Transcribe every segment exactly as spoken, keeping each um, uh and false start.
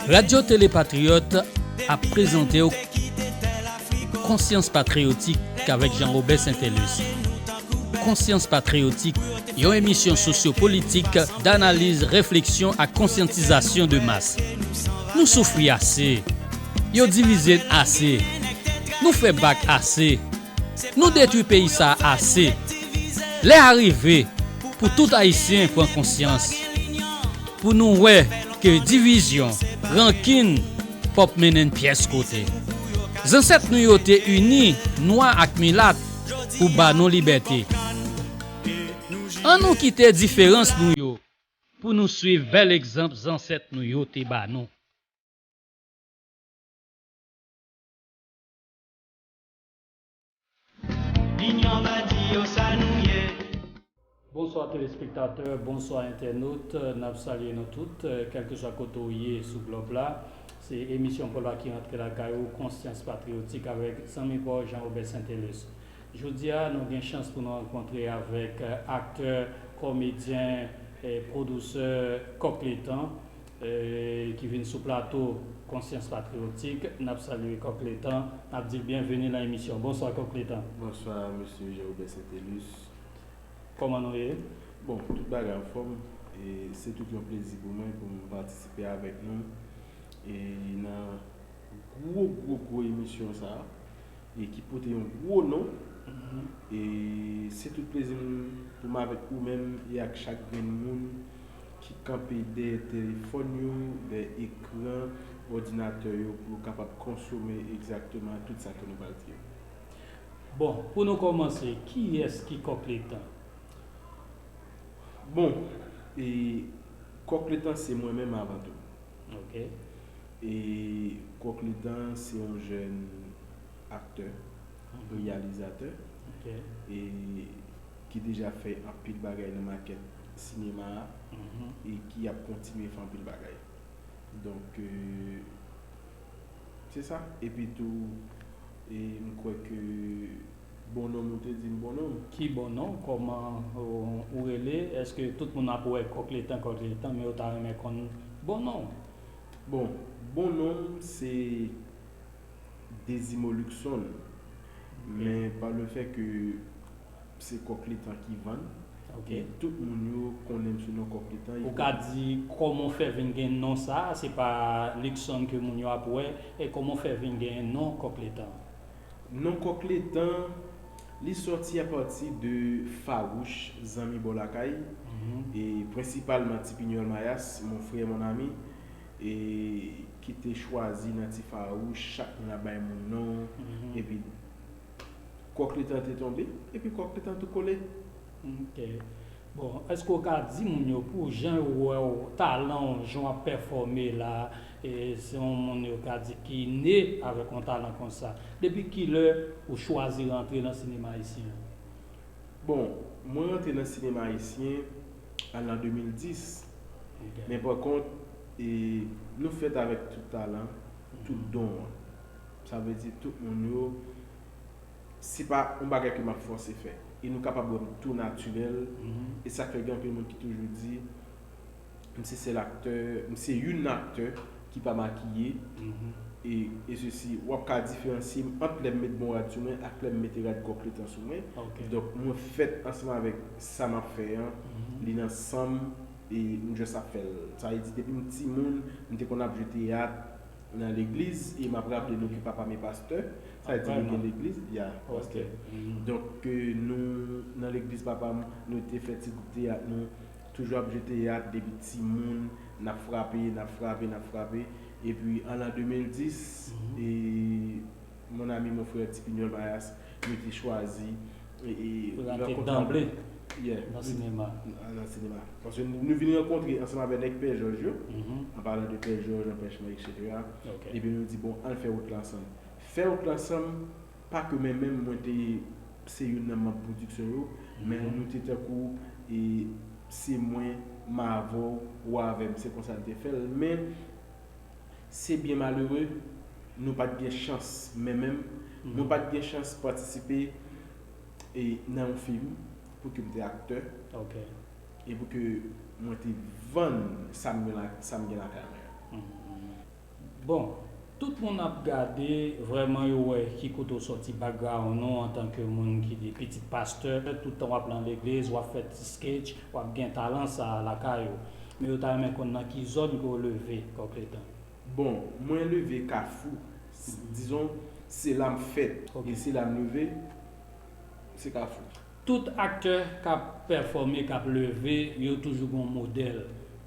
Radyo Tele Patriyòt ap prezante w Konsyans Patriyotik avèk Jean Robert Saintelus. Konsyans Patriyotik, yon emisyon sosyo-politik, danaliz, refleksyon ak konsyantizasyon de mas. Nou soufri ase. Yo divize n ase. Nou fè bak ase. Nou detwi peyi sa a ase. Lè a rive pou tout Ayisyen pran konsyans, pou nou wè ke divizyon, rankin p ap mennen n pyès kote. Zansèt nou yo te ini nwa ak milat pou ba nou libète. Ann nou kite diferans nou yo pou nou swiv bèl egzanp zansèt nou yo te ba nou. Linyon va di yo sa nou ye. Bonswa telespektatè, bonswa entènot, n ap salye nou tout, kèlkeswa kote w ye sou glòb la. Se emisyon pa w la ki rantre lakay ou, Konsyans Patriyotik avèk zanmi pa w Jean Robert Saintelus. Jodi a, nou gen chans pou nou rankontre avèk aktè, komedyen, pwodisè Kòk Letan, ki vin sou plato Konsyans Patriyotik. N ap salye Kòk Letan, n ap di l byenveni nan emisyon. Bonswa Kòk Letan. Bonswa mesye Jean Robert Saintelus. Kòman nou ye? Bon, tout bagay anfòm. E se tout yon plezi pou mwen pou m patisipe avèk nou e nan gwo, gwo, gwo emisyon sa a, e ki pote yon gwo non. E se tout plezi m pou m avèk ou menm e ak chak grenn moun ki kanpe dèyè telefòn yo, dèyè ekran òdinatè yo pou yo kapab konsome egzakteman tout sa ke nou pral di yo. Bon, pou nou kòmanse, kiyès ki Kòk Letan? Bon, e Kòk Letan se mwen menm avan tou. Ok. E Kòk Letan se yon jèn aktè, reyalizatè, e ki deja fè anpil bagay nan makèt sinema a e ki ap kontinye fè anpil bagay. Donk, e, se sa. Epi tou, e m kwè ke bon non m ou te di m bon non m. Ki bon non? Kòman, e, ou rele? Èske tout moun ap wè Kòk Letan, Kòk Letan, men yo ta renmen konn bon non w? Bon, bon non m se Dezimo Luckson. Men pa le fè ke se Kòk Letan ki vann, e tout moun yo konnen m sou non Kòk Letan. Ou ka di kòman w fè vin gen non sa a? Se pa Luckson ke moun yo ap wè, e kòman w fè vin gen non Kòk Letan? Non Kòk Letan, li sòti apati de Fawouch, zanmi bò lakay, e prensipalman Ti Pinyòl Mayas, mon frère, mon ami, e ki te chwazi nan Ti Fawouch, chak moun ap bay moun non, epi Kòk Letan te tonbe, epi Kòk Letan tou kole. Ok. Bon, èske w ka di moun yo, pou jan yo wè w, talan w, jan w ap pèfòme la, e se yon moun yo ka di ki ne avèk yon talan konsa. Depi kilè ou chwazi rantre nan sinema ayisyen an? Bon, mwen rantre nan sinema ayisyen an lan de mil dis. Ok. Men pa kont, e, nou fèt avèk tout talan, tout don an. Sa vle di tout moun yo, se pa yon bagay ke m ap fòse fè. E nou kapab wè m tou natirèl. E sa k fè gen anpil moun ki toujou di, m se sèl aktè, m se youn nan aktè ki pa makiye. E, e sesi, w ap ka diferansye m ant lè m met bon rad sou mwen ak lè m mete rad Kòk Letan sou mwen. Ok. Donk, mwen fèt ansanm avèk sa m ap fè an. Li nan san m e m just ap fè l. Sa vle di, depi m timoun, m te konn ap jwe teyat nan legliz, e m ap raple nou ke papa m e pastè, sa vle di nou gen legliz, ya, pastè. Donk, ke nou, nan legliz papa m, nou te fè ti gwoup teyat nou, toujou ap jwe teyat depi timoun, n ap frape, n ap frape, n ap frape. Epi, an lan de mil dis, e, mon ami, mon frère Ti Pinyòl Mayas, nou te chwazi e, e rankontre danble nan sinema. Nan sinema. Paske nou, nou vin rankontre ansanm avèk nèg Pè Jòj yo, an palan de Pè Jòj, Anpèchman, etsetera. Epi nou di, bon, ann fè wout la ansanm. Fè wout la ansanm, pa ke mwen menm, mwen te se youn nan manm pwodiksyon yo, men nou te tankou, e, se mwen, m avè w, ou avè m, se konsa n te fè l. Men, se byen malere, nou pa t gen chans, mwen menm, mwen pa t gen chans patisipe, e, nan yon fim pou ke m te aktè. Ok. E pou ke mwen te vann sa m gen la, sa m gen lakay mwen an. Bon, tout moun ap gade, vrèman yo wè ki kote w sòti, background ou antanke moun ki de pitit pastè, tout tan w ap nan legliz, w ap fè ti sketch, w ap gen talan sa a lakay ou. Men yo ta renmen konn nan ki zòn ke w leve, Kòk Letan. Bon, mwen leve Kafou. Dizon, se la m fèt. E se la m leve, se Kafou. Tout aktè k ap pèfòme, k ap leve, yo toujou gen yon modèl.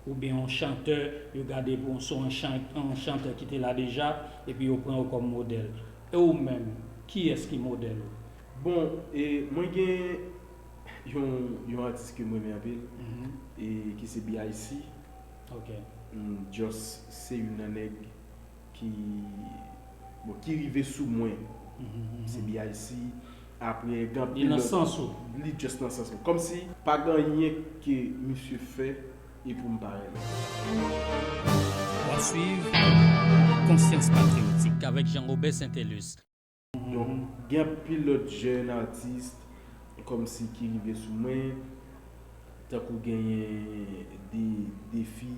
Oubyen yon chantè, yo gade pou se yon chan- yon chantè ki te la deja, epi yo pran yo kòm modèl. E ou menm, kiyès ki modèl ou? Bon, e mwen gen yon, yon atis ke mwen renmen anpil, e ki se B I C. Ok. Mm, Just se youn nan nèg ki, bon, ki rive sou mwen. Se B I C. Apre, gen Li nan sans ou. Li just nan sans mwen. Kòmsi pa gen anyen ke misye fè e pou m pa renmen. W ap swiv Konsyans Patriyotik avèk Jean Robert Saintelus. Donk, gen anpil lòt jèn atis kòmsi ki rive sou mwen, tankou genyen de, de fi,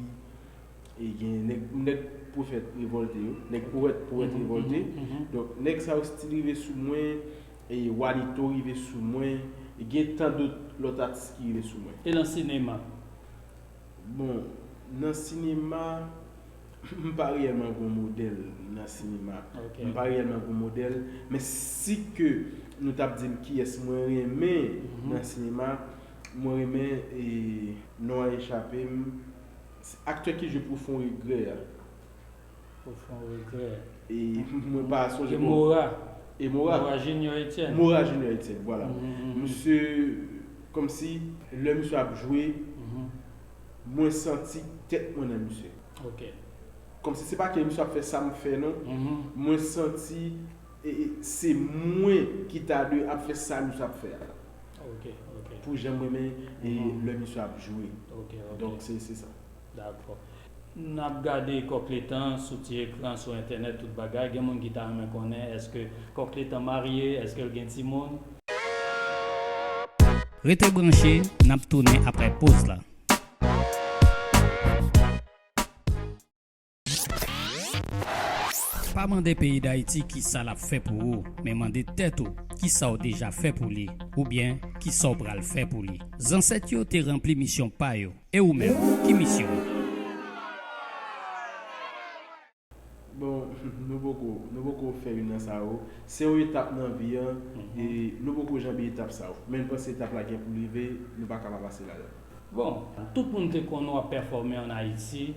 e gen nèg, nèg pwofèt revòlte yo, nèg powèt, powèt revòlte. Donk, nèg sa yo stil rive sou mwen, e Wanito rive sou mwen, e gen tan dòt lòt atis ki rive sou mwen. E nan sinema? Bon, nan sinema, m pa reyèlman gon modèl nan sinema. M pa reyèlman gon modèl, men si ke nou t ap di m kiyès mwen renmen nan sinema, mwen renmen e non an echape m. Aktè ki jwe Profond Regret a. Profond Regret. E mwen pa sonje. E Mora. E Mora. Mora Junior Etienne. Mora Junior Etienne, vwala. Misye, kòmsi, lè misye ap jwe, mwen santi tèt mwen nan misye. Ok. Kòmsi se pa ke misye ap fè sa m fè non. Mwen santi e, e, se mwen ki ta dwe ap fè sa misye ap fè a. Ok, ok. Pou jan m renmen e lè misye ap jwe. Ok, ok. Donk se, se sa. Dakò. N ap gade Kòk Letan sou ti ekran, sou entènèt, tout bagay. Gen moun ki ta renmen konnen, èske Kòk Letan marye, èske l gen timoun? Rete branche, n ap tounen apre poz la. Pa mande peyi Dayiti kisa l ap fè pou ou, men mande tèt ou kisa w deja fè pou li, oubyen kisa w pral fè pou li. Zansèt yo te ranpli misyon pa yo, e ou menm, ki misyon w? Bon, nou poko, nou poko fè youn nan sa yo. Se yon etap nan vi an, e nou poko janbe etap sa yo. Men n panse etap la gen pou l rive, nou pa ka pa pase ladan l. Bon, tout moun te konn w ap pèfòme ann Ayiti,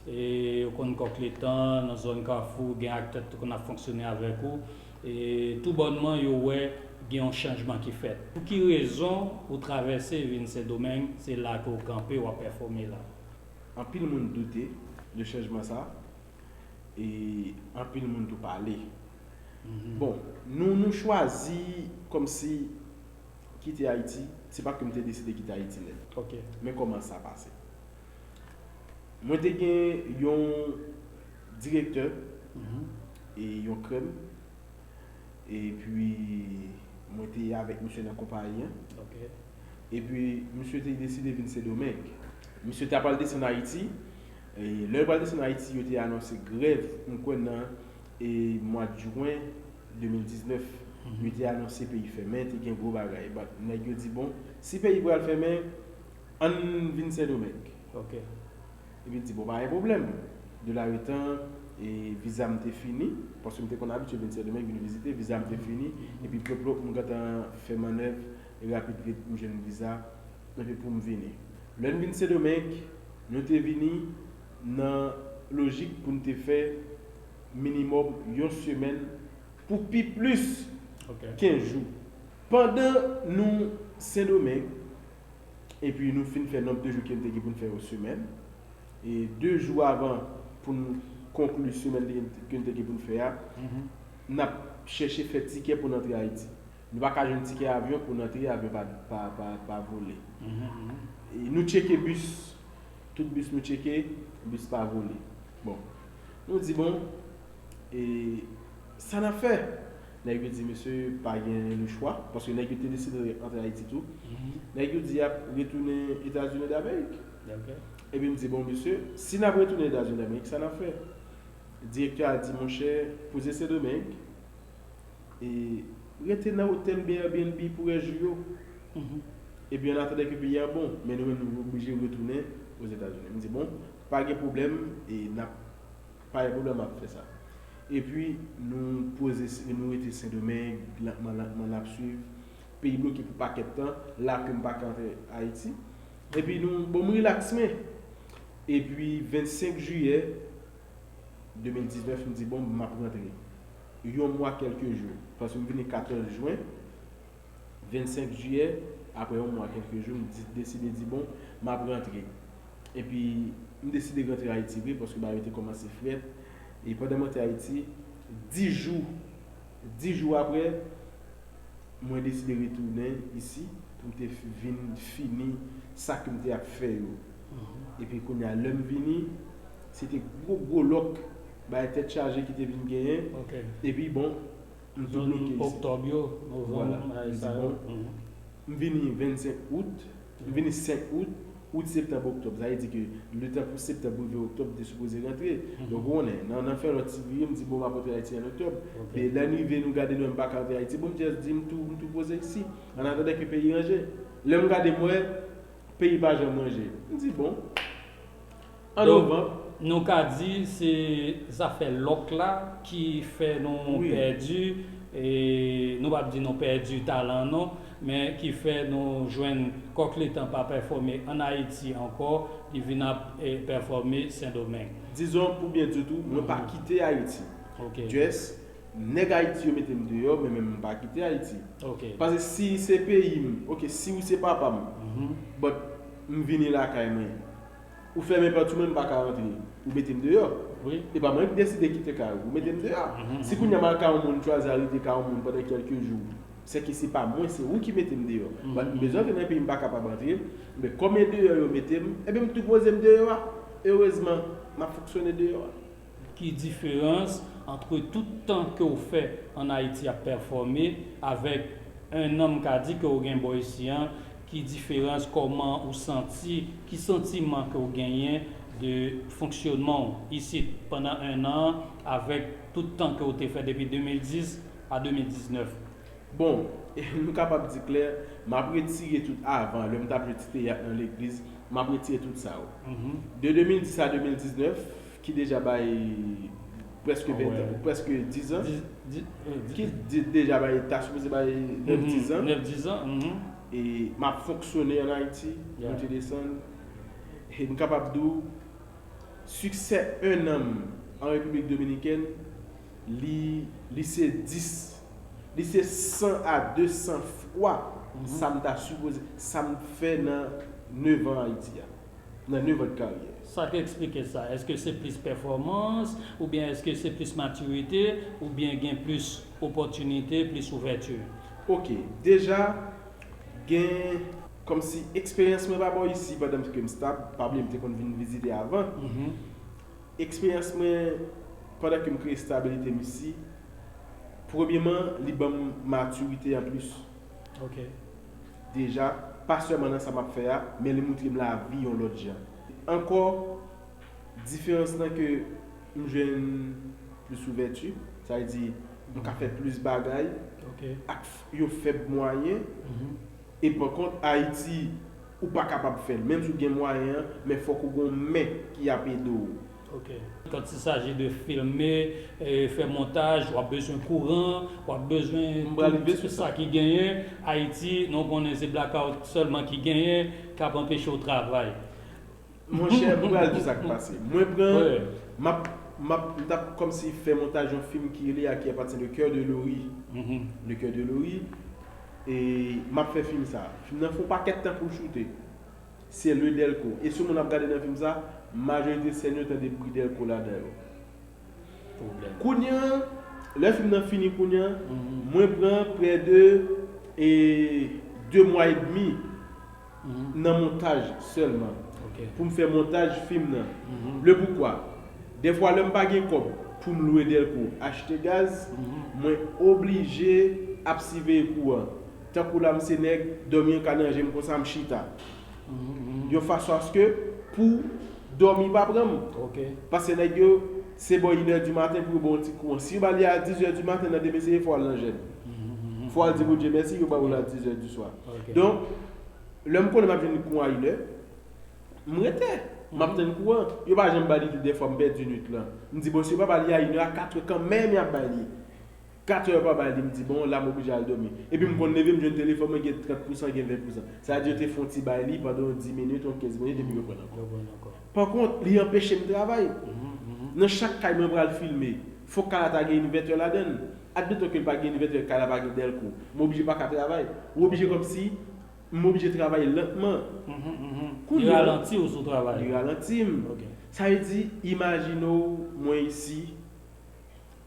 e yo konn Kòk Letan, nan zòn Kafou, gen aktè ki te konn ap fonksyone avèk ou, e toubònman yo wè gen yon chanjman ki fèt. Pou ki rezon ou travèse vin Sendomeng, se la ke w kanpe, w ap pèfòme la? Anpil moun doute de chanjman sa, e anpil moun tou pale. Bon, nou, nou chwazi kòmsi kite Ayiti, se pa ke m te deside kite Ayiti nèt. Ok. Men kòman sa pase. Mwen te gen yon direktè e yon krèm, epi mwen te avèk misye nan konpayi an. Ok. Epi misye te deside vin Sendomeng. Misye ta pral desann Ayiti. E lè l pral desann Ayiti, yo te anonse grèv, m kwè nan e mwa jen de mil diznèf, yo te anonse peyi fèmen, te gen gwo bagay. But nèg yo di, bon, si peyi pral fèmen, ann vin Sendomeng. Ok. Epi l di, bon, pa gen pwoblèm. De la le tan, e viza m te fini, paske m te konn abitye vin Sendomeng, vin vizite, viza m te fini, epi plop plop, m gentan fè mannèv, e rapid vit, m jwenn viza, epi pou m vini. Lè n vin Sendomeng, nou te vini nan lojik pou n te fè minimòm yon semèn pou pi plis Ok. kenz jou. Pandan nou Sendomeng, epi nou fin fè nonb de jou ke n te gen pou n fè yon semèn, e de jou avan pou n konkli semèn ke n te gen pou n fè a, n ap chèche fè tikè pou n antre Ayiti. Nou pa ka jwenn tikè avyon pou n antre, avyon pa, pa, pa, pa vole. E nou tcheke bis, tout bis nou tcheke, bis pa vole. Bon, nou di, bon, e sa n ap fè? Nèg yo di, mesye, pa gen le chwa, paske nèg yo te deside antre Ayiti tou. Nèg yo di y ap retounen Etazini Damerik. Ok. Epi m di, bon, mesye, si n ap retounen Etazini Damerik, sa n ap fè? Direktè a di, monchè, poze Sendomeng, e rete nan otèl oubyen Airbnb pou rès jou yo. Epi an atandan ke peyi a bon, men nou menm nou oblije retounen Ozetazini. M di, bon, pa gen pwoblèm, e n ap, pa gen pwoblèm, m ap fè sa. Epi nou poze, nou rete Sendomeng, lantman lantman n ap swiv. Peyi bloke pou pakèt tan, la ke m pa ka antre Ayiti. Epi nou, bon, m rilaks mwen. Epi vennsenk jiyè de mil diznèf, m di, bon, m ap rantre. Yon mwa kèlke jou. Paske m vini katòz jen, vennsenk jiyè, apre yon mwa kèlke jou, m di, deside di, bon, m ap rantre. Epi, m deside rantre Ayiti vre, paske bagay yo te kòmanse frèt. E pandan m rantre Ayiti, dis jou, dis jou apre, mwen deside retounen isi pou m te vin fini sa ke m te ap fè yo. Epi kounye a, lè m vini, se te gwo, gwo lòk, bagay tèt chaje ki te vin genyen. Epi bon, m tou bloke isi. Oktòb yo, novanm, bagay sa yo. M vini vennsenk out, m vini senk out, out, septanm, oktòb. Sa vle di ke letan pou septanm pou rive oktòb, m te sipoze rantre. Donk, ou konnen, nan, nan fè lòt ti vire, m di, bon, m ap rantre Ayiti an oktòb. Men lè n rive, nou gade, nou menm pa ka rantre Ayiti. Bon, m just di, m tou, m tou poze isi. An atandan ke peyi ranje. Lè m gade, m wè, peyi pa janm ranje. M di, bon, an novanm. Nou ka di se zafè lòk la ki fè nou pèdi, e nou p ap di nou pèdi talan nou, men ki fè nou jwenn kòk letan pa pèfòme ann Ayiti ankò, li vin ap pèfòme Sendomeng. Dizon, pou byen di w tou, mwen pa kite Ayiti. Just, nèg Ayiti yo mete m deyò, men menm m pa kite Ayiti. Paske si se peyi m, ok, si ou se papa m, but m vini lakay mwen. Ou fèmen pòt ou, men m pa ka rantre. Ou mete m deyò. E pa mwen ki deside kite kay ou. Ou mete m deyò. Si kounye a m al kay yon moun, m chwazi al rete kay yon moun pandan kèlke jou, sèke se pa mwen, se ou ki mete m deyò. But m bezwen antre nan peyi m, m pa kapab antre. Men kòm e deyò yo mete m, ebyen m tou poze m deyò a. Erezman, m ap fonksyone deyò a. Ki diferans ant tout tan ke w fè ann Ayiti ap pèfòme avèk en an m ka di ke w gen bò isi an? Ki diferans, kòman ou santi, ki santiman ke w genyen de fonksyonman w isit pandan en an avèk tout tan ke w te fè depi de mil dis a de mil diznèf? Bon, nou kapab di klè, m ap retire tout avan, lè m t ap jwe ti teyat nan legliz, m ap retire tout sa yo. De de mil dis a de mil diznèf, ki deja bay prèske ven tan, prèske diz an, ki deja bay, ta sipoze bay nèf diz an, e m ap fonksyone ann Ayiti, monte desann, e m kapab di w, siksè en an m an Repiblik Dominikèn, li, li se dis, li se san a de san fwa sa m ta sipoze, sa m fè nan nèf an Ayiti a, nan nèf an de karyè. Sa k eksplike sa? Èske se plis pèfòmans, oubyen èske se plis matirite, oubyen gen plis opòtinite, plis ouvèti? Ok, deja, gen kòmsi eksperyans mwen pa bò isi pandan ke m stab, pa bliye m te konn vin vizite avan. Eksperyans mwen pandan ke m kreye estabilite m isi, premyeman, li ban m matirite an plis. Deja, pa sèlman nan sa m ap fè a, men li montre m lavi yon lòt jan. Ankò, diferans lan ke m jwenn plis ouvèti, sa vle di m ka fè plis bagay ak yon fèb mwayen. E pa kont, Ayiti, ou pa kapab fè l. Menm si w gen mwayen an, men fòk ou gen yon men ki ap ede w. Quand il s'agit de filmer, fè montaj, w ap bezwen kouran, w ap bezwen tout sa ki genyen. Ayiti, nou konnen se blackout sèlman ki genyen, k ap anpeche w travay. Monchè, m pral di w sa k pase. Mwen pran, m ap, m ap, m t ap kòmsi fè montaj yon fim ki rele a, qui appartient, Le Cœur de Laurie. Le Cœur de Laurie. E m ap fè fim sa. Fim nan fè yon pakèt tan pou l choute. Se le dèlko. E si yon moun ap gade nan fim sa, majorite sèn yo tande bri dèlko ladan yo. Kounye a, lè fim nan fini kounye a, mwen pran prè de, e, de mwa edmi nan montaj sèlman pou m fè montaj fim nan. Le poukwa? Dèfwa, lè m pa gen kòb pou m lwe dèlko, achte gaz, mwen oblije ap siveye kouran. Tankou la, m se nèg, dòmi an ka nan je m konsa, m chita. Yon fason aske pou dòmi pa pran m. Paske nèg yo, Se bò inè di maten pou yo ba w yon ti kouran. Si yo ba li a dizè di maten, nan demen se fò w al nan jèn. Fò w al di Bondye mèsi, yo ba w l a dizè di swa. Donk, lè m konnen m ap jwenn kouran a inè, m rete. M ap tann kouran. Yo pa janm ba li tou, dèfwa m pèdi nwit lan. M di, bon, si yo pa ba li a inè, a katrè kanmenm y ap ba li. Katrè yo pa ba li, m di, bon, la m oblije al dòmi. Epi m konn leve, m jwenn telefòn mwen gen trant pousan, gen ven pousan. Sa vle di yo te fè yon ti bay li pandan yon dis minit, yon kenz minit, epi yo pran l ankò. Pa kont, li anpeche m travay. Nan chak kay mwen pral filme, fòk kay la ta gen invètè ladan l. Admeton ke l pa gen invètè, kay la pa gen dèlko. M oblije pa ka travay. Ou oblije kòmsi, m oblije travay lantman. Kounye a, li ralanti w sou travay. Li ralanti m. Sa vle di, imajine w, mwen isi,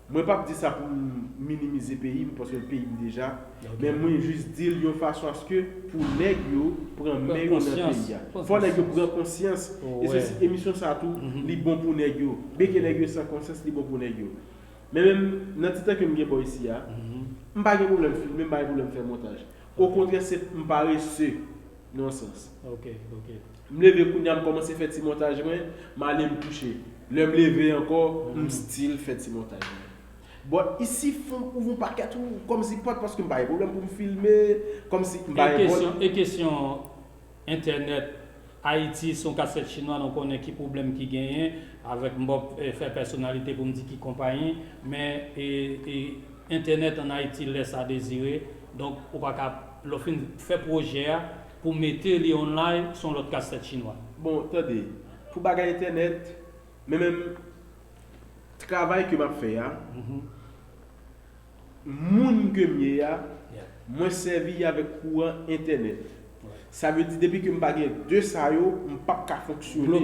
mwen p ap di sa pou m minimize peyi m, paske l peyi m deja. Men mwen jis di l yon fason aske pou nèg yo pran men yo nan peyi a. Fò nèg yo pran konsyans. E se emisyon sa tou, li bon pou nèg yo. Byenke nèg yo san konsyans, li bon pou nèg yo. Men menm nan ti tan ke m gen bò isi a, m pa gen pwoblèm filme, m pa gen pwoblèm fè montaj. Okontrè, se m parese nan yon sans. M leve kounye a, m kòmanse fè ti montaj mwen, m ale m kouche. Lè m leve ankò, m still fè ti montaj mwen. But isi, fò m ouvri yon pakèt ou kòmsi pòt, paske m pa gen pwoblèm pou m filme, kòmsi m pa gen pòt. E kesyon, e kesyon entènèt, Ayiti se yon kastèt chinwa, nou konnen ki pwoblèm ki genyen avèk, m p ap fè pèsonalite pou m di ki konpayi, men e, e, entènèt ann Ayiti lès a dezire. Donk, ou pa ka, lè w fin fè pwojè a, pou mete li online, se yon lòt kastèt chinwa. Bon, tande, pou bagay entènèt, men menm travay ke m ap fè a, moun ke m ye a, mwen sèvi avèk kouran entènèt. Sa vle di, depi ke m pa gen de sa yo, m p ap ka fonksyone.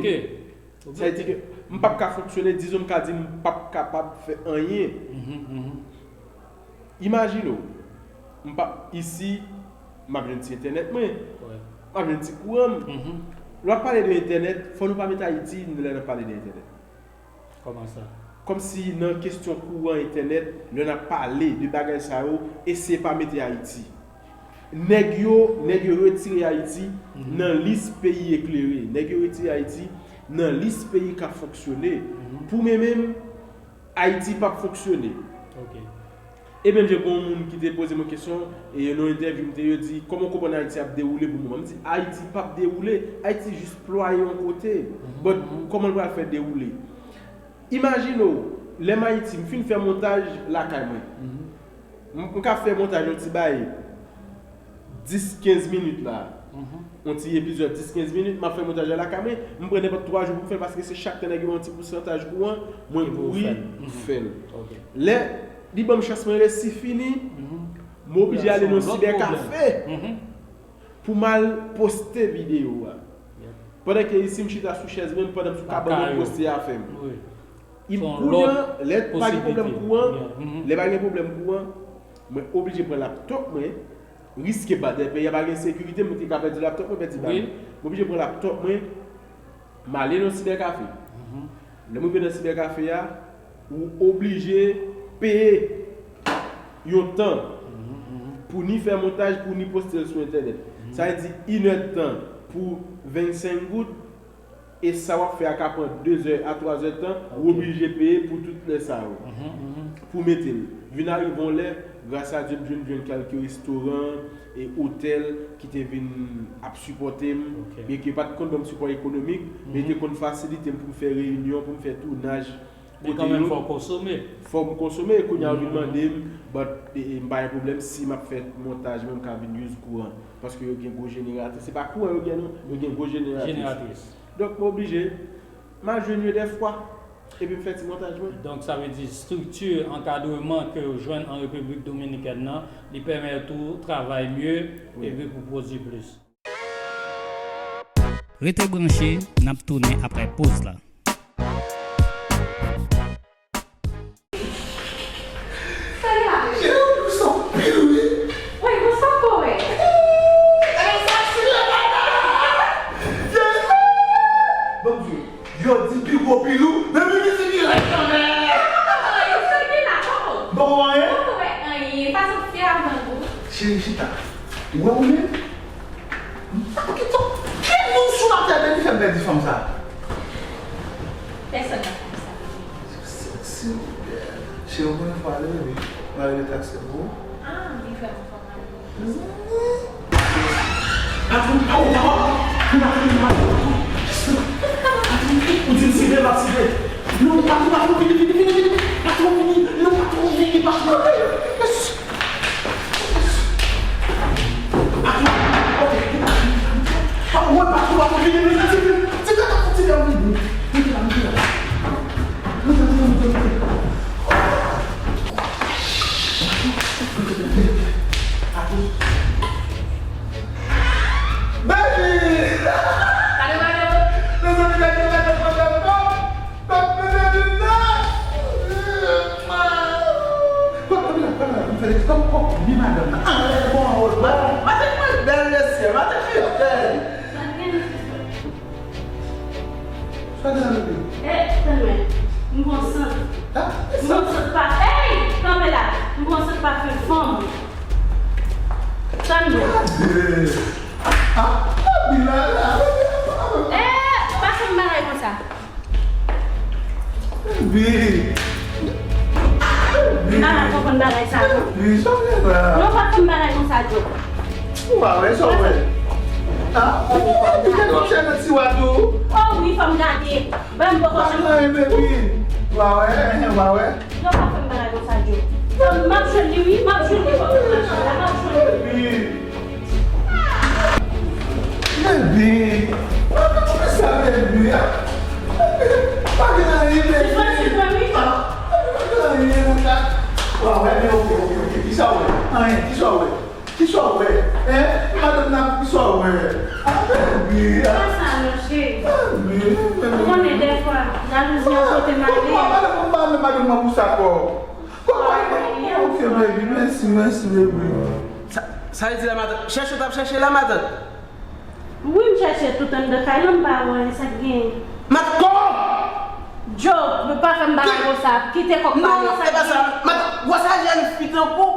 Sa vle di ke m p ap ka fonksyone, dizon m ka di m p ap kapab fè anyen. Imajine w, m p ap isi, m ap jwenn ti entènèt mwen, m ap jwenn ti kouran m. Lè w ap pale de entènèt, fò nou pa met Ayiti lè n ap pale de entènèt. Kòman sa? Kòmsi nan kesyon kouran, entènèt, lè n ap pale de bagay sa yo, eseye pa mete Ayiti. Nèg yo, nèg yo retire Ayiti nan lis peyi eklere. Nèg yo retire Ayiti nan lis peyi k ap fonksyone. Pou mwen menm, Ayiti p ap fonksyone. E menm jan gen yon moun ki te poze mwen kesyon, e nan yon entèvyou m te, yo di, kòman w konprann Ayiti ap dewoule pou moman? M di, Ayiti p ap dewoule, Ayiti jis plwaye yon kote. But kòman l pral fè dewoule? Imajine w, lè m Ayiti, m fin fè montaj lakay mwen. M, m ka fè montaj yon ti bay dis, kenz minit la. Yon ti epizòd dis, kenz minit, m ap fè montaj la lakay mwen. M pran nenpòt twa jou pou m fè l, paske se chak tan nèg yo yon ti pousantaj kouran, mwen kouri fè l. Lè li ban m chans mwen resi fini, m oblije ale nan yon sibèkafe pou m al poste videyo a. Pandan ke isi m chita sou chèz mwen, pandan m sou kabann mwen poste afè m. Kounye a, lè pa gen pwoblèm kouran, lè pa gen pwoblèm kouran, mwen oblije pran laptòp mwen, riske ba dèyè peyi a pa gen sekirite, mwen te ka pèdi laptòp mwen, pèdi bal mwen. Mwen oblije pran laptòp mwen, m ale nan sibèkafe. Lè m rive nan sibèkafe a, ou oblije peye yon tan pou ni fè montaj, pou ni poste l sou entènèt. Sa vle di inèdtan pou vennsenk goud, e sa w ap fè a ka pran de zè a twa zè tan, ou oblije peye pou tout lè sa yo. Pou mete l. Vin arive yon lè, gras a Dye, m jwenn, jwenn kèlke restoran e otèl ki te vin ap sipòte m, byenke yo pa t konn ban m sipò ekonomik, men yo te konn fasilite m pou m fè reyinyon, pou m fè tounaj. Men kanmenm, fò w konsome. Fò m konsome, kounye a yo vin mande m, but, e, e, m pa gen pwoblèm si m ap fè montaj mwen, m ka vin use kouran. Paske yo gen gwo jeneratè. Se pa kouran yo gen non, yo gen gwo jeneratris. Donk, mwen oblije, m al jwenn yo dèfwa, epi m fè ti montaj mwen. Donk, sa vle di estrikti ankadreman ke yo jwenn an Repiblik Dominikèn nan, li pèmèt ou travay mye, epi pou pwodui plis. Rete branche, n ap tounen apre poz la. Sa gen la? Cheri, ou dous anpil, wi. Wi, ou sa kore. Ey, sa chire la la. Jezi! Bon Dye, yo di pi gwo pi lou, men pi piti pi rèd kanmenm. Yo soti la, koko. Bon, anyen? Koko, wè, anyen. Fason ti avan gou. Cheri, chita. Ou wè ou menm? Sa pou ki tan? Ki moun sou latè menm ki fè m pèdi fanm sa? Pèsonn pa fè sa. Cheri, ou konnen fò ale, baby. Mwen rele taksi pou ou. Ah, li fè m fò m ale. Ou di m sible, m ap sible. Non, patwon, patwon, vini, vini, vini, vini. Patwon, vini. Non, patwon, vini, patwon. Patwon, ok. Patwon, patwon, patwon, vini, vini, vini. Ti gata, ti gata, vini. Vini la, vini la. Vini la, vini la, vini la. Patwon. Baby! Gade madanm! Mezanmi, gade madanm, madanm, non! Baby, baby, non! Kòm, kòm la, kòm la, m fè, kòm, kòm, ni madanm nan. Anlè bon, anwo, madanm, madanm mwen bèl, mesye, madanm mwen bèl. Sa gen nan bebe? Eh, tann mwen. M gon sant. Ah, m gon sant pa, ey, kanpe la. M gon sant pafen fanm. Tann mwen. Gade. Ah, Baby la, la. Eh, pa fè m bagay konsa. Baby. Baby. M pa ka konprann bagay sa non. Baby, sa w gen la? Non, pa fè m bagay konsa, Joe. Ou pa wè sa w wè? Ah, ou pa wè? Ou te konn chè nan tiwa tou? Oh wi, fò m gade. Ban m poko janm. Pa gen anyen, baby. Wa wè, wa wè. Non, pa fè m bagay konsa, Joe. Non, m ap jwenn li, wi, m ap jwenn li, fò m mache la, m ap jwenn li. Baby. Baby. Mwen pa konn sa, baby. Baby, pa gen anyen, baby. Se pa, se pa, wi. Ah, baby, pa gen anyen, mwen ta. Wa wè, men ok, ok, ok. Kisa w wè? Anyen, kisa w wè? Kisa w wè? Hein? Madanm nan, kisa w wè? Ah, baby, ah. Pa sa non, cheri. Baby, baby. Ou konnen dèfwa, jalouzi an pote m ale. Ah, madanm, madanm, madanm nan pou sa kò. Kò, ah, ok, baby, mèsi, mèsi, baby. Sa, sa vle di la matant? Chèche w t ap chèche la matant? Wi, m chèche tout anndan kay lan, m pa wè sa k genyen. Mat kòman? Joe, nou pa fè m bagay konsa. Kite kòk pale. Non, sa e pa sa. Mat, gwosè jèn fi tankou.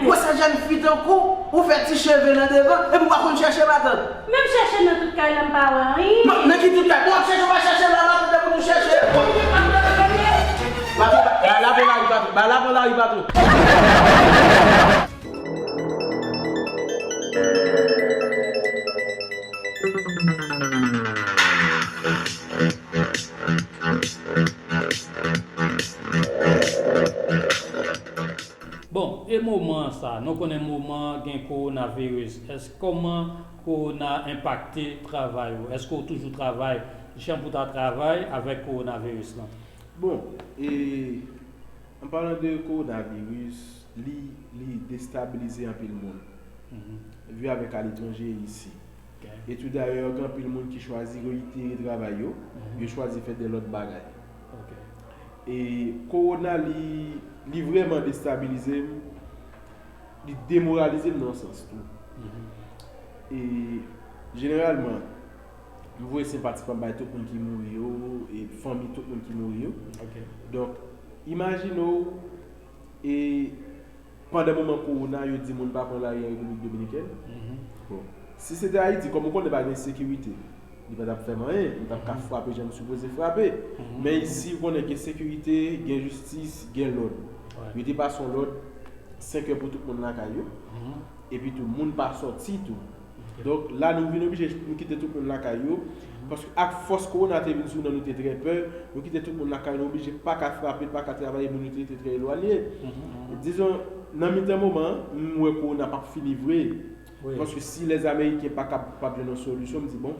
Gwosè jèn fi tankou. Ou fè ti cheve nan devan, epi ou pa konn chèche matant. Menm chèche nan tout kay lan, m pa wè anyen. Nan, nan ki tout kay? Bon, w ap chèche, w pa chèche la, matant, pou nou chèche. Ba, ba, ba, la pran lari, patwon. Ba, la pran lari, patwon. Bon, e moman sa, nou konnen moman gen kowonaviris. Èske, kòman kowona enpakte travay ou? Èske w toujou travay jan pou ta travay avèk kowonaviris lan? Bon, e, an palan de kowonaviris, li, li destabilize anpil moun. Mhm. Viv avèk aletranje e isi. Ok. E tou dayè, gen anpil moun ki chwazi retire travay yo, mhm, yo chwazi fè de lòt bagay. Ok. E kowona, li, li vrèman destabilize m, li demoralize m nan yon sans tou. Mhm. E jeneralman, m voye senpati pa m bay tout moun ki mouri yo, e fanmi tout moun ki mouri yo. Ok. Donk, imajine w, e pandan moman kowona, yo di moun pa pran lari an Repiblik Dominikèn. Mhm. Bon, si se te Ayiti, kòm ou konnen pa gen sekirite, li pa t ap fè m anyen, m t ap ka, mhm, frape jan m sipoze frape. Mhm. Men isi, ou konnen gen sekirite, gen jistis, gen lòd. Wi. Yo te pase yon lòd, senk è pou tout moun lakay yo. Mhm. Epi tou, moun pa sòti tou. Ok. Donk, la, nou vin oblije, nou kite tout moun lakay yo. Mhm. Paske ak fòs kowona te vin sou nou, nou te trè pè. Nou kite tout moun lakay, nou oblije pa ka frape, pa ka travay, moun yo te rete trè elwanye. Mhm, mhm. Dizon, nan mitan moman an, m wè kowona p ap fini vre. Wi. Paske si lèzameriken pa kab, p ap jwenn yon solisyon, m di, bon,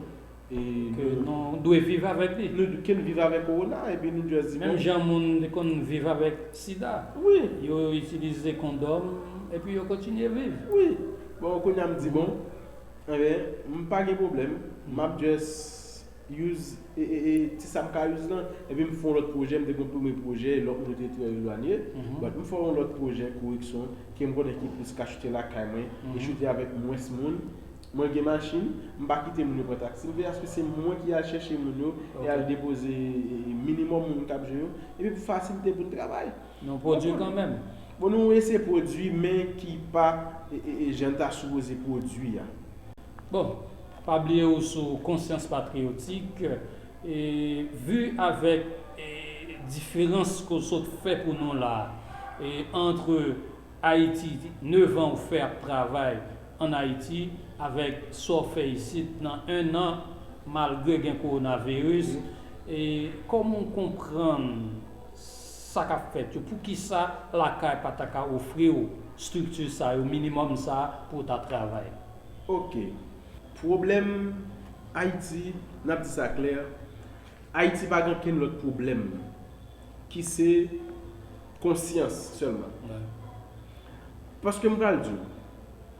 e ke nou, nou dwe viv avèk li. Nou, ke n viv avèk kowona, epi nou just di, bon. Menm jan moun te konn viv avèk sida. Wi. Yo itilize kondòm, epi yo kontinye viv. Wi. Bon, kounye a m di, bon, enben, m pa gen pwoblèm. M ap just use, e, e, e, ti sa m ka use lan, epi m fè yon lòt pwojè, m te gen yon premye pwojè, lòt moun yo te trè elwanye. Mhm. But m fè yon lòt pwojè koreksyon, ke m konnen ki plis ka choute lakay mwen, e, mhm, choute avèk mwens moun. Mwen gen machin, m pa kite moun yo pran taksi m peye, paske se mwen ki al chèche moun yo, ok, e al depoze, e, e, minimòm moun k ap jwenn yo, epi pou fasilite pou n travay. Nou pwodui kanmenm. Bon, nou eseye pwodui, men ki pa, e, e, e, jan n ta sipoze pwodui a. Bon, pa bliye ou sou Konsyans Patriyotik, e, vi avèk, e, Diferans ke w sot fè pou nou la, e, ant Ayiti, nèf an ou fè ap travay ann Ayiti, avèk sa w fè isit nan en an, malgre gen kowonaviris, e kòman w konprann sa k ap fèt yo? Poukisa lakay pa ta ka ofri w estrikti sa yo, minimòm sa pou w ta travay? Ok. Pwoblèm Ayiti, n ap di sa klè, Ayiti pa gen okenn lòt pwoblèm ki se konsyans sèlman. Paske m pral di w.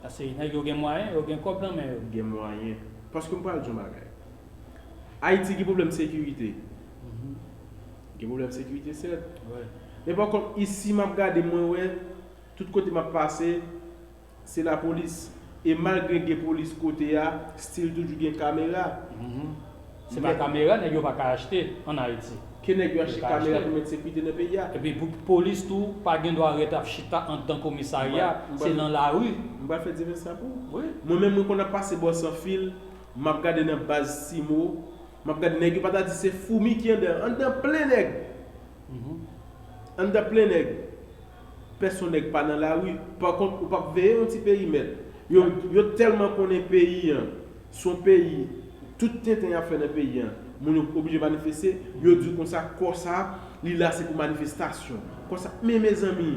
Paske nèg yo gen mwayen, yo gen kòb nan men yo. Gen mwayen. Paske m pral di w yon bagay. Ayiti gen pwoblèm sekirite. Gen pwoblèm sekirite, sèt. Men pa kont, isi m ap gade, mwen wè, tout kote m ap pase, se lapolis. E malgre gen polis kote a, still toujou gen kamera. Se pa kamera nèg yo pa ka achte ann Ayiti. Ke nèg yo achte kamera pou met sekirite nan peyi a. Epi pou polis tou pa gen dwa ret ap chita anndan komisarya, se nan lari. M pral fè diferans la pou ou. Mwen menm, mwen konn ap pase bò Sanfil, m ap gade nan baz Simo, m ap gade nèg yo pa ta di se foumi ki anndan, anndan plen nèg. Anndan plen nèg. Pèsonn nèg pa nan lari. Pa kont, ou p ap veye yon ti perimèt. Yo, yo tèlman konnen peyi an, se yon peyi, tout tenten y ap fè nan peyi an, moun yo oblije manifeste, yo di konsa, kò sa, li la se pou manifestasyon. Kò sa, men mezanmi,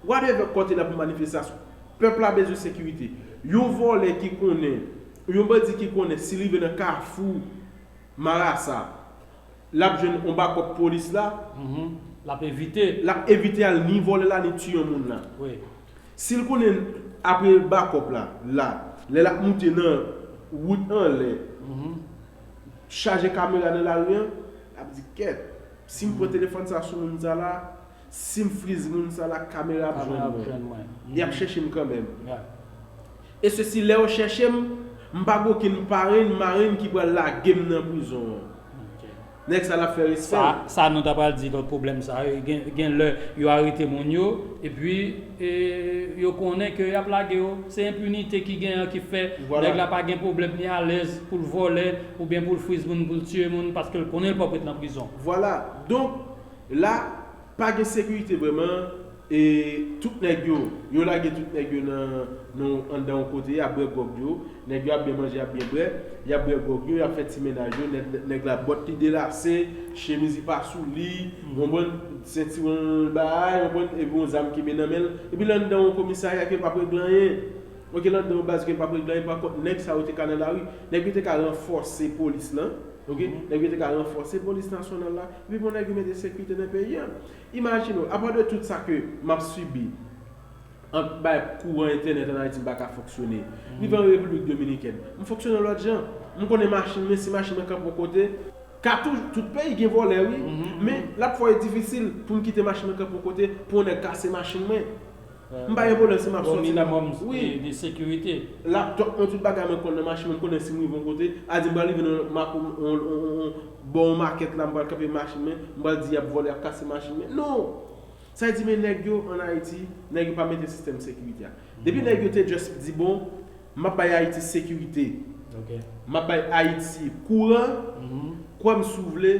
whatever kò te la pou manifestasyon, pèp la bezwen sekirite. Yon vòlè ki konnen, yon bandi ki konnen si l rive nan Kafou Marasa, l ap jwenn yon bakòp polis la, l ap evite. L ap evite al ni vòlè la, ni tiye yon moun la. Si l konnen apre bakòp la, la, lè l ap moute nan wout anlè, chaje kamera nan lari an, l ap di, kèt, si m pran telefòn sa sou moun sa la, si m friz moun sa la, kamera ap jwenn mwen. Y ap chèche m kanmenm. E sesi, lè yo chèche m, m pa gen okenn parenn, marenn ki pral lage m nan prizon an. Nèg sa l ap fè respè l. Sa nou ta pral di lòt pwoblèm sa yo. Gen, gen lè yo arete moun yo, epi e, yo konnen ke y ap lage yo. Se enpinite ki genyen ki fè nèg la pa gen pwoblèm, li alèz pou l vòlè, oubyen pou l friz moun, pou l tiye moun, paske l konnen l p ap ret nan prizon. Vwala. Donk, la, pa gen sekirite vrèman, e tout nèg yo, yo lage tout nèg yo nan, nan anndan yon kote, y ap bwè gwòg yo, nèg yo ap byen manje, y ap byen bwè, y ap bwè gwòg yo, y ap fè ti mennaj yo, nèg, nèg la bòt li delase, chemiz li pa sou li, w konprann, sentiwon l bay, w konprann, epi yon zam kenbe nan men l, epi l anndan yon komisarya ke l p ap regle anyen. Ok, l anndan yon baz ke l p ap regle anyen, pa kont nèg sa yo te ka nan lari, nèg yo te ka ranfòse polis lan, ok, nèg yo te ka ranfòse polis nasyonal la, epi bon, nèg yo mete sekirite nan peyi a. Imajine w, apa de tout sa ke m ap sibi, ant bay kouran entènèt ann Ayiti m pa ka fonksyone, rive an Repiblik Dominikèn, m fonksyone yon lòt jan. M konnen machin mwen, si machin mwen kanpe yon kote, ka toujou, tout peyi gen vòlè wi, men l ap fò e difisil pou m kite machin mwen kanpe yon kote pou yon nèg kase machin mwen. M pa gen pwoblèm si m ap sòti la. Wi. Laptop mwen, tout bagay mwen konn nan machin mwen, m konnen si m rive yon kote, a di m pral rive nan yon, yon, yon, yon, bò yon makèt la, m pral kanpe machin mwen, m pral di y ap vòlè, y ap kase machin mwen. Non! Sa vle di, men nèg yo ann Ayiti, nèg yo pa mete sistèm sekirite a. Depi nèg yo te just di, bon, m ap bay Ayiti sekirite. M ap bay Ayiti kouran. Kwè m si w vle,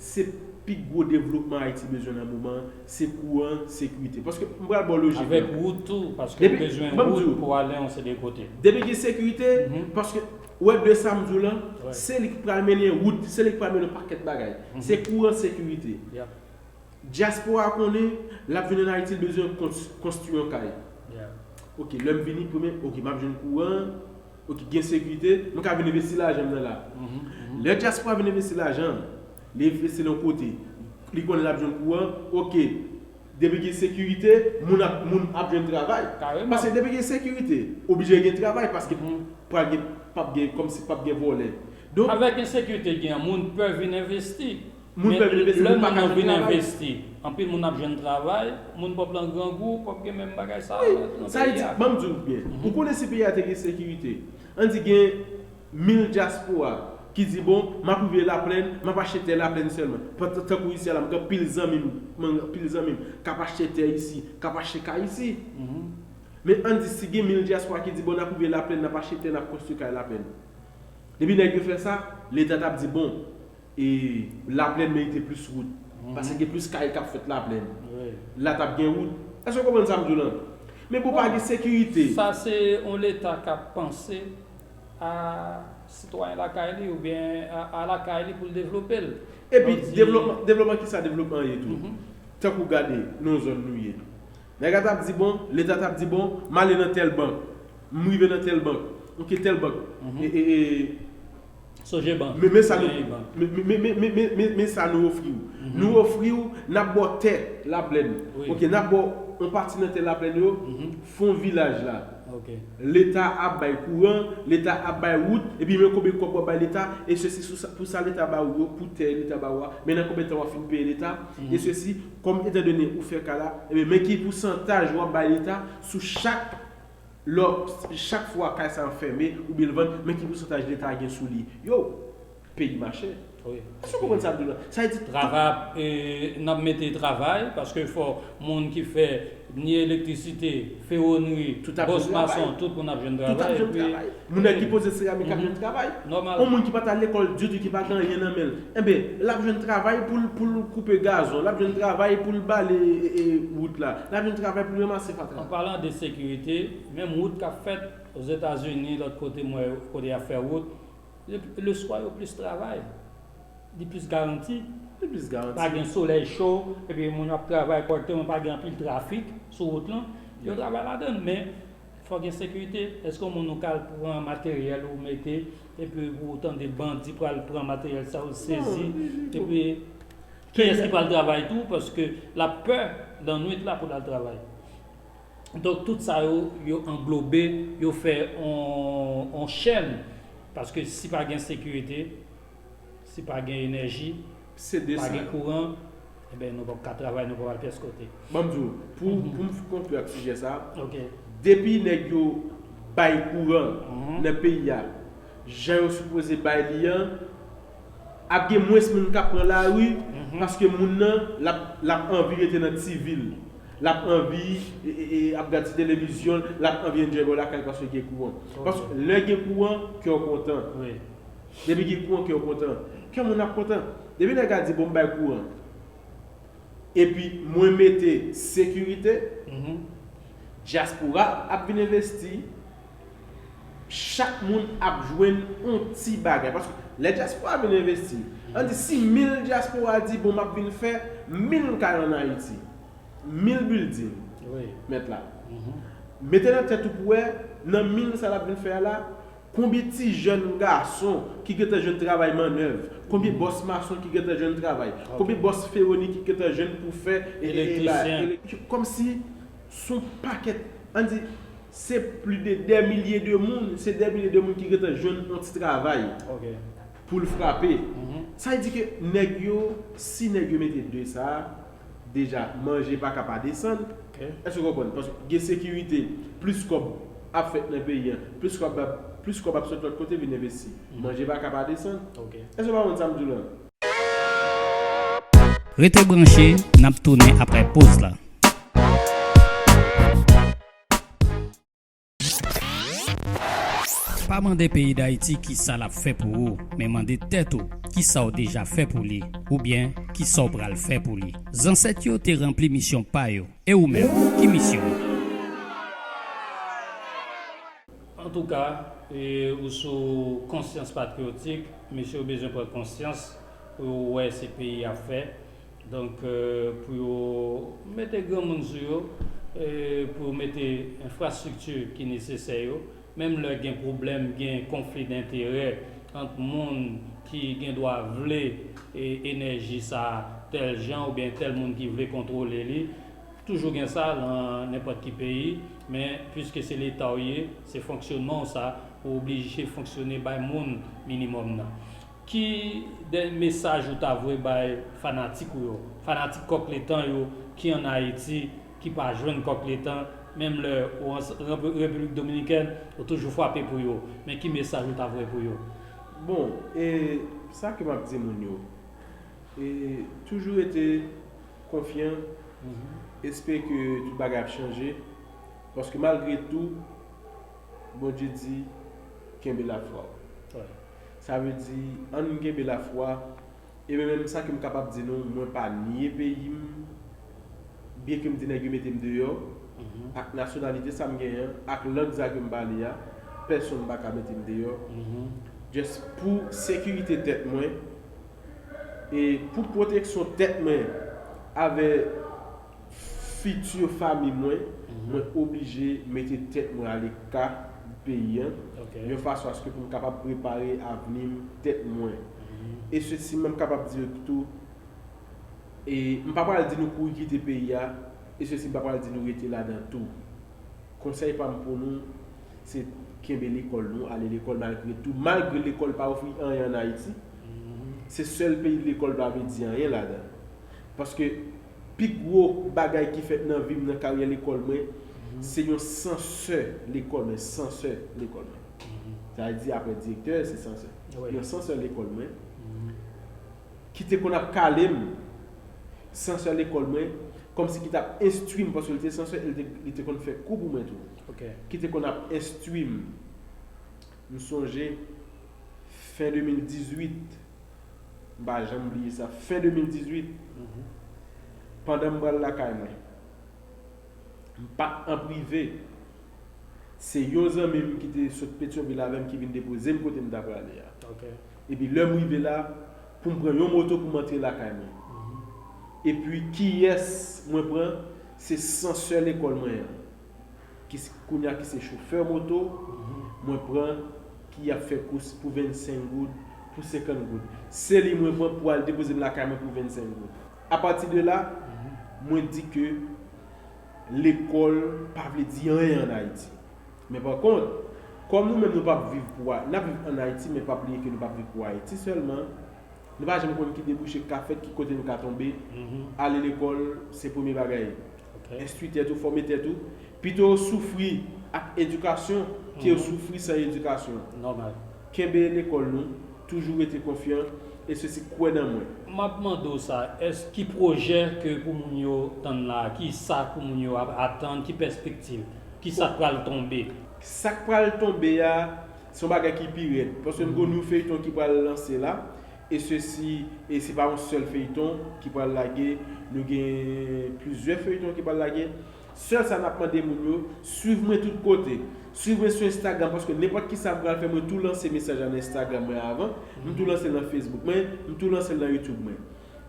se pi gwo devlopman Ayiti bezwen nan moman an, se kouran, sekirite. Paske m pral ba w lojik lan. Avèk wout tou, paske w bezwen wout pou w ale yon seri de kote. Depi gen sekirite, paske, ou wè de sa m di w lan, se li k pral mennen wout, se li k pral mennen yon pakèt bagay. Se kouran, sekirite. Dyaspora konnen, l ap vin ann Ayiti, l bezwen konstwi yon kay. Ok, lè m vini, premye, ok, m ap jwenn kouran, ok, gen sekirite, mwen ka vin envesti lajan m nan la. Lè dyaspora vin envesti lajan, li envesti l yon kote, li konnen l ap jwenn kouran, ok, depi gen sekirite, moun ap, moun ap jwenn travay. Paske depi gen sekirite, oblije gen travay, paske pral gen, p ap gen, kòmsi p ap gen vòlè. Donk, avèk ensekirite gen an, moun pè vin envesti. Moun pè vin envesti, moun pa ka jwenn travay. Anpil moun ap jwenn travay, moun p ap nan grangou, p ap gen menm bagay sa a nan peyi a. Wi, sa vle di, ban m di w byen. Ou konnen si peyi a te gen sekirite, ann di gen mil dyaspora ki di, bon, m ap rive Laplèn, m ap achte tè Laplèn sèlman. Pandan tankou isi a la, m gen anpil zanmi m, m gen anpil zanmi m k ap achte tè isi, k ap achte kay isi. Men ann di si gen mil dyaspora ki di, bon, n ap rive Laplèn, n ap achte tè, n ap konstwi kay Laplèn. Depi nèg yo fè sa, Leta t ap di, bon, e Laplèn merite plis wout. Paske gen plis kay k ap fèt Laplèn. La t ap gen wout. Èske w konprann sa m di w lan? Men pou pa gen sekirite. Sa se yon Leta k ap panse a sitwayen lakay li oubyen a, a lakay li pou l devlope l. Epi, devlopman, devlopman ki sa devlopman ye tou? Tankou gade, nan yon zòn nou ye. Nèg la t ap di, bon, Leta t ap di, bon, m ale nan tèl bank. M rive nan tèl bank. Ok, tèl bank. E, e, e, Sogebank, men, men sa nou, men, men sa nou ofri w. Nou ofri w, n ap ba w tè Laplèn. Ok, n ap ba w yon pati nan tè Laplèn yo, fon vilaj la. Leta ap bay kouran, Leta ap bay wout, epi men konbyen kòb w ap bay Leta, e sesi sou sa, pou sa Leta ba w yo, pou tè Leta ba w a, men nan konbyen tan w ap fin peye Leta, e sesi, kòm etandone ou fè kay la, ebyen, men ki pousantaj w ap bay Leta sou chak Lò, chak fwa kay sa yo fèmen oubyen l vann, men ki pousantaj Leta gen sou li? Yo, peyi mache. Èske w konprann sa m di w lan? Sa vle di, travay, e, n ap mete travay, paske fò moun ki fè ni elektrisite, fewonri, bòs mason, tout moun ap jwenn travay. Tout ap jwenn travay. Moun nan ki poze seramik ap jwenn travay. Yon moun ki pa t al lekòl ditou, ki pa gen anyen nan men l, enben, l ap jwenn travay pou l, pou l koupe gazon, l ap jwenn travay pou l bale, e, e, wout la, l ap jwenn travay pou l ranmase fatra. An palan de sekirite, menm wout k ap fèt Ozetazini, lòt kote m wè kote y ap fè wout, le, leswa yo plis travay. Li plis garanti. Li plis garanti. Pa gen solèy cho, epi moun yo ap travay kòrèkteman, pa gen anpil trafik sou wout lan. Yo travay ladan l, men fò gen sekirite. Èske yon moun ou ka al pran materyèl ou mete, epi ou tande bandi pral pran materyèl sa yo sezi, epi kiyès ki pral travay tou, paske l ap pè lannwit la pou l al travay. Donk, tout sa yo, yo anglobe, yo fè on, on chèn. Paske si pa gen sekirite, si pa gen enèji, pa gen kouran, enben, nou p ap ka travay, nou p ap al pyès kote. Ban m di w, pou, pou m konkli ak sijè sa, depi nèg yo bay kouran nan peyi a, jan yo sipoze bay li an, ap gen mwens moun k ap pran lari, paske moun nan, l ap, l ap anvi rete nan ti vil. L ap anvi, e, e, e, ap gad ti televizyon l, l ap anvi enjoy bò lakay paske gen kouran. Paske lè gen kouran, kè w kontan. Depi gen kouran, kè w kontan. Kè moun ap kontan. Depi nèg la di, bon, m bay kouran. Epi mwen mete sekirite, dyaspora ap vin envesti, chak moun ap jwenn yon ti bagay. Paske lè dyaspora vin envesti, ann di si mil dyaspora di, bon, m ap vin fè mil kay ann Ayiti, mil building, mèt la. Mete nan tèt ou pou wè, nan mil sa l ap vin fè a la, konbyen ti jèn gason ki gentan jwenn travay mannèv? Konbyen bòs mason ki gentan jwenn travay? Konbyen bòs fewoni ki gentan jwenn pou fè e, e, e, ba, elektrisyen? Kòmsi s on pakèt, ann di, se plis de dè milye de moun, se dè milye de moun ki gentan jwenn yon ti travay pou l frape. Sa vle di ke nèg yo, si nèg yo mete de sa, deja, manje pa ka pa desann. Èske w konprann? Paske gen sekirite, plis kòb ap fèt nan peyi a, plis kòb ap, plis kòb ap sot lòt kote vin envesti. Manje pa ka pa desann. Èske w pa konprann sa m di w lan? Rete branche, n ap tounen apre poz la. Pa mande peyi Dayiti kisa l ap fè pou ou, men mande tèt ou kisa w deja fè pou li, oubyen kisa w pral fè pou li. Zansèt yo te ranpli misyon pa yo, e ou menm, ki misyon w? Antouka, e, ou sou konsyans patriyotik, mesye yo bezwen pran konsyans pou yo wè se peyi y ap fè. Donk, e, pou yo mete granmoun sou yo, e, pou yo mete enfrastrikti ki nesesè yo, menm lè gen pwoblèm, gen konfli denterè ant moun ki gen dwa vle, e, enèji sa a tèl jan oubyen tèl moun ki vle kontwole li, toujou gen sa nan nenpòt ki peyi, men piske se Leta w ye, se fonksyonman w sa, ou oblije fonksyone bay moun minimòm nan. Ki de mesaj ou ta vle bay fanatik ou yo, fanatik Kòk Letan yo ki ann Ayiti, ki pa jwenn Kòk Letan, menm lè ou an Repiblik Dominikèn, ou toujou frape pou yo. Men ki mesaj ou ta vle pou yo? Bon, e sa ke m ap di moun yo, e toujou rete konfyan, espere ke tout bagay ap chanje, paske malgre tou, Bondye di, kenbe lafwa w. Sa vle di, ann kenbe lafwa, Ebyen, menm sa ke m kapab di nou, mwen pa nye peyi m, byen ke m di nèg yo mete m deyò, ak nasyonalite sa m genyen an, ak lang sa ke m pale a, pèsonn pa ka mete m deyò. Just pou sekirite tèt mwen, e pou pwoteksyon tèt mwen, avè fiti fanmi mwen, mwen oblije mete tèt mwen aleka peyi an, yon fason aske pou m kapab prepare avni m tèt mwen. E sesi m kapab di yo tou, e m pa pral di nou kouri kite peyi a, e sesi m pa pral di nou rete ladan tou. Konsèy pa m pou nou, se kenbe lekòl nou, ale lekòl malgre tou, malgre lekòl pa ofri anyen ann Ayiti. Se sèl peyi lekòl pa vle di anyen ladan. Paske pi gwo bagay ki fèt nan vi m, nan karyè lekòl mwen, se yon sansè lekòl mwen, sansè lekòl mwen. Sa vle di apre direktè, se sansè. Yon sansè lekòl mwen ki te konn ap kale m, sansè lekòl mwen, kòmsi ki t ap enstwi m, paske li te sansè, li te, li te konn fè kou pou mwen tou. Ki te konn ap enstwi m. M sonje, fen de mil dizuit, m pa janm bliye sa, fen de mil dizuit, pandan m pral lakay mwen, m pa t an prive, se yon zanmi m ki te sot Petyonvil avè m ki vin depoze m kote m ta prale a. Epi lè m rive la, pou m pran yon moto pou m antre lakay mwen. Epi kiyès mwen pran? Se sansè lekòl mwen an. Ki s-, kounye a ki se chofè moto, mwen pran, ki ap fè kous pou vennsenk goud, pou senkant goud. Se li mwen pran pou al depoze m lakay mwen pou vennsenk goud. Apati de la, mwen di ke lekòl pa vle di anyen ann Ayiti. Men pa kont, kòm nou menm nou p ap viv pou A-, n ap viv ann Ayiti, men pa bliye ke nou p ap viv pou Ayiti sèlman. Nou pa janm konn ki debouche k ka fèt, ki kote nou ka tonbe. Ale lekòl, se premye bagay. Enstwi tèt ou, fòme tèt ou. Pito w soufri ak edikasyon ke w soufri san edikasyon. Kenbe lekòl nou, toujou rete konfyan, e sesi kwè nan mwen. M ap mande w sa, èske ki pwojè ke pou moun yo tann la, ki sa pou moun yo ap atann, ki pèspektiv, ki sa k pral tonbe? Sa k pral tonbe a, se yon bagay ki pi rèd. Paske nou gon yon feyton ki pral lanse la, e sesi, e se pa yon sèl feyton ki pral lage, nou gen plizyè feyton ki pral lage. Sèl sa n ap mande moun yo, swiv mwen tout kote. Swiv mwen sou Instagram, paske nenpòt kisa m pral fè, mwen tou lanse mesaj la nan Instagram mwen avan, m tou lanse l nan Facebook mwen, m tou lanse l nan YouTube mwen.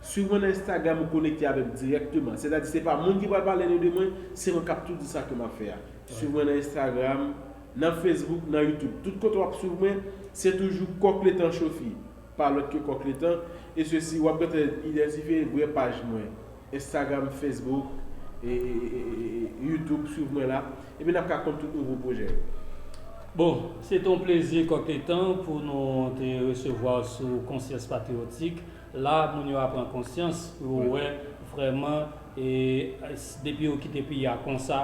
Swiv mwen nan Instagram, ou konekte avè m dirèkteman. Sètadi, se pa moun ki pral pale nou de mwen, se mwen k ap tou di sa ke m ap fè a. Swiv mwen nan Instagram, nan Facebook, nan YouTube. Tout kote w ap swiv mwen, se toujou Kòk Letan Chofi. Pa lòt ke Kòk Letan. E sesi, w ap gentan idantifye vrè paj mwen. Instagram, Facebook, e, e, e, e, e, YouTube, swiv mwen la. Epi n ap ka konn tout nouvo pwojè yo. Bon, se te yon plezi, Kòk Letan, pou nou te resevwa w sou Konsyans Patriyotik. La, moun yo a pran konsyans, yo wè vrèman, e, s-, depi yo kite peyi a konsa,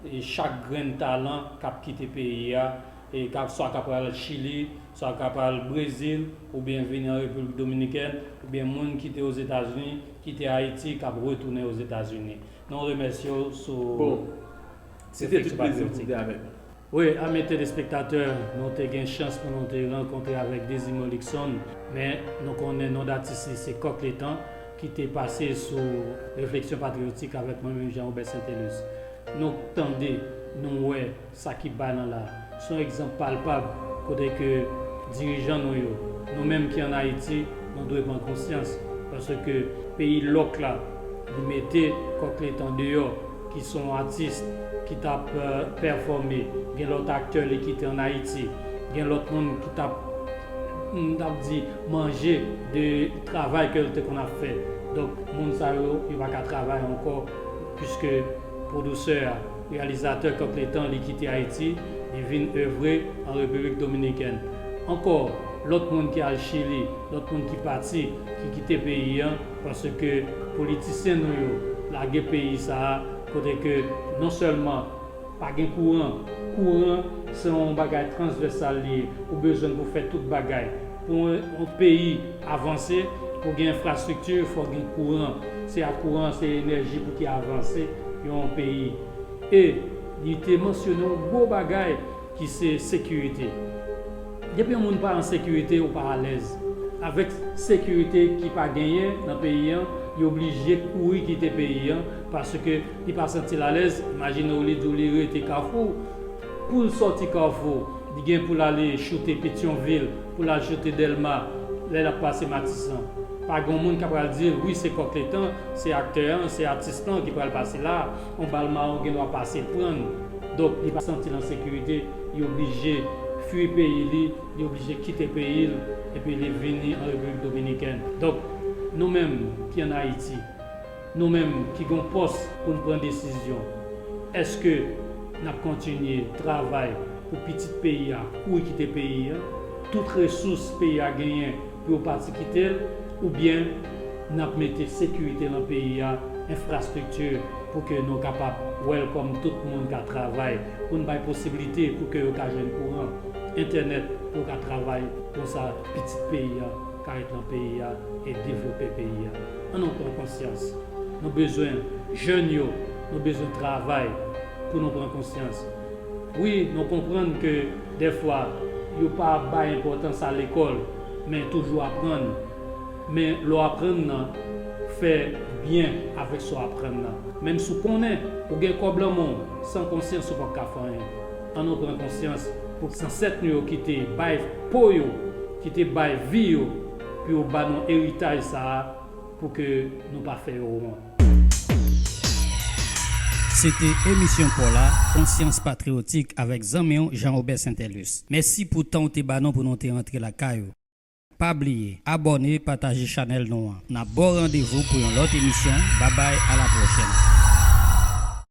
e chak grenn talan k ap kite peyi a, e k ap, swa k ap pral Chili, swa k ap pral Brezil, oubyen vini an Repiblik Dominikèn, oubyen moun kite Ozetazini, kite Ayiti, k ap retounen Ozetazini. Nou remèsye w sou Bon, se te tout plezi pou te avèk nou. Wi, ami telespektatè, nou te gen chans pou nou te rankontre avèk Désiré Luckson, men nou konnen non datis li se Kòk Letan, ki te pase sou Refleksyon Patriyotik avèk mwen menm Jean Robert Saintelus. Nou tande, nou wè sa ki bay nan la. Se yon egzanp palpab kote ke dirijan nou yo, nou menm ki ann Ayiti, nou dwe pran konsyans, paske peyi lòk la, li mete Kòk Letan deyò, ki se yon atis ki t ap, eh, pèfòme. Gen lòt aktè li kite ann Ayiti. Gen lòt moun ki t ap, m t ap di, manje de travay ke l te konn ap fè. Donk, moun sa yo, yo pa ka travay ankò, piske pwodiktè a, reyalizatè Kòk Letan, li kite Ayiti, li vin evre an Repiblik Dominikèn. Ankò, lòt moun ki al Chili, lòt moun ki pati, ki kite peyi an, paske politisyen nou yo lage peyi sa a, kote ke non sèlman pa gen kouran, kouran se yon bagay transvèsal li ye, ou bezwen l pou fè tout bagay. Pou yon, yon peyi avanse, pou gen enfrastrikti, fò gen kouran. Se ak kouran, se enèji pou ki avanse yon peyi. E li te mansyone yon gwo bagay ki se sekirite. Depi yon moun pa an sekirite, ou pa alèz. Avèk sekirite ki pa genyen nan peyi an, li oblije kouri kite peyi an, paske li pa santi l alèz. Imajine w, li di w li rete Kafou. Pou l sòti Kafou, li gen pou l ale choute Petyonvil, pou l al choute Dèlma, lè l ap pase Matisan. Pa gen moun k ap pral di l, wi, se kòk letan, se aktè an, se atis lan ki pral pase la, yon bal mawon gen dwa pase l pran l. Donk, li pa santi l an sekirite, li oblije fwi peyi li, li oblije kite peyi l, epi li vini an Repiblik Dominikèn. Donk, nou menm ki ann Ayiti, nou menm ki gen yon pòs pou n pran desizyon, èske n ap kontinye travay pou pitit peyi a kouri kite peyi a, tout resous peyi a genyen pou yo pati kite l, oubyen n ap mete sekirite nan peyi a, enfrastrikti, pou ke nou kapab welcome tout moun ka travay, pou n bay posiblite pou ke yo ka jwenn kouran, entènèt, pou yo ka travay, konsa pitit peyi a ka ret nan peyi a e devlope peyi a. Ann nou pran konsyans. Nou bezwen jèn yo, nou bezwen travay pou nou pran konsyans. Wi, nou konprann ke dèfwa yo pa bay enpòtans a lekòl, men toujou aprann. Men lè w aprann nan, fè byen avèk sa w aprann nan. Menm si w konnen ou gen kòb nan men w, san konsyans ou p ap ka fè anyen. Ann nou pran konsyans pou zansèt nou yo ki te bay po yo, ki te bay vi yo, pou yo ba nou eritaj sa a, pou ke nou pa fè yo wont. Se te emisyon pa w la, Konsyans Patriyotik, avèk zanmi w Jean Robert Saintelus. Mèsi pou tan w te ba nou pou nou te rantre lakay ou. Pa bliye, abòne, pataje chanèl nou an. N ap ba w randevou pou yon lòt emisyon. Babay, a la pwochèn.